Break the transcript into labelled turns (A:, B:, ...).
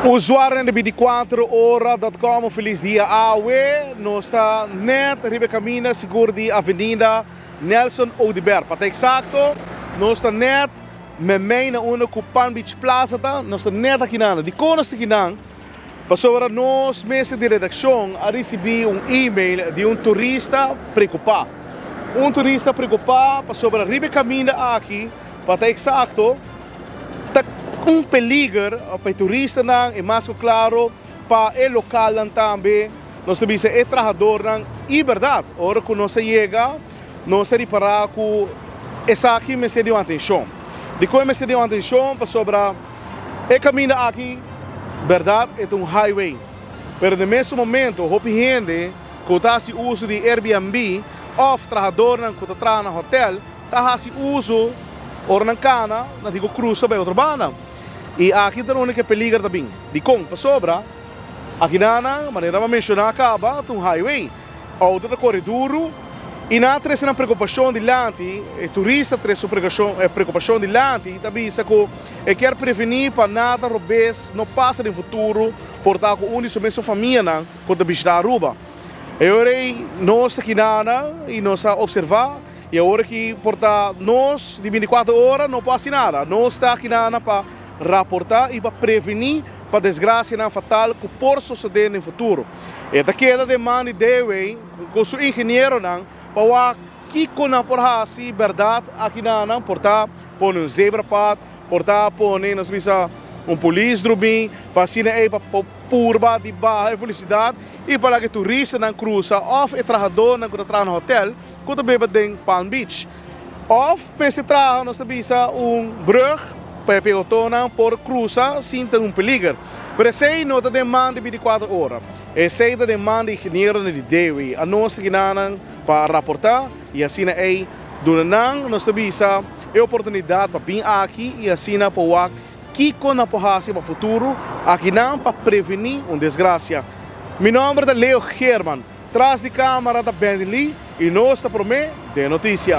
A: Usuarionan di 24 ora dot com un felis dia awe. Nos ta net riba e caminda sigur di Avenida Nelson Oduber. Pa ta exacto, nos ta net memey na unda cu Palm Beach Plaza ta. Nos ta net akinan. Dicon nos ta akinan? Pasobra nos mesa di redaccion a ricibi un email di un turista preocupa. Un turista preocupa pasobra riba e caminda aki, pa ta exacto, Ta un peliger pa e turistanan i mas ku klaro pa e lokalnan tambe. Nos ta bisa e trahadornan i bèrdat ora ku nos a yega nos a ripará ku esaki mester di un atenshon. Dikon e mester di un atenshon? Pasobra e kaminda aki bèrdat e ta un highway pero na e mesun momento hopi hende ku ta hasi uso di Airbnb òf trahadornan ku ta traha na hotèl Ta hasi uso ora nan kana, nan tin ku krusa bai otro banda. I aki ta unda ku e peliger ta bin. Dikon? Pasobra akinana, manera mi a menshoná kaba, ta un highway. Outo ta kore duru i nan a trese nan preokupashon dilanti, e turista a trese su preokupashon dilanti i ta bisa ku e kier prevení pa nada robes no pasa den futuro por ta ku un di su mesun famianan ku ta bishitá Aruba. E ora ei nos ta kinana i nos a opservá. I awor aki por ta nos di binticuater ora no por haci nada. Nos ta aki nana pa raporta y pa preveni pa desgracianan fatal cu por sosode den futuro. E ta keda den man di DW cu su ingenieronan pa wak kico nan por haci berdad aki nana. Por ta pone un zebrapad, por ta pone nos bisa un polis drumi pa asina ey pa purba di baha e velocidad y pa laga e turistanan cruza of e trahadornan cu ta traha na hotel. Ku ta beba den Palm Beach. Òf mester traha, nos ta bisa, un brùg pa e peotonnan por krusa sin ta un peliger. Pero esei no ta den man di bintikuater ora. Esei ta den man di ingenieronan di DEWI. Anos ta gina nan pa raportá i asina ei duna nan, nos ta bisa, e oportunidat pa bin aki i asina por wak kiko nan por hasi pa futuro akinan pa prevení un desgrasia. Mi nòmber ta Leo Geerman. Tras di camara ta Benny Lee y nos ta prome den noticia.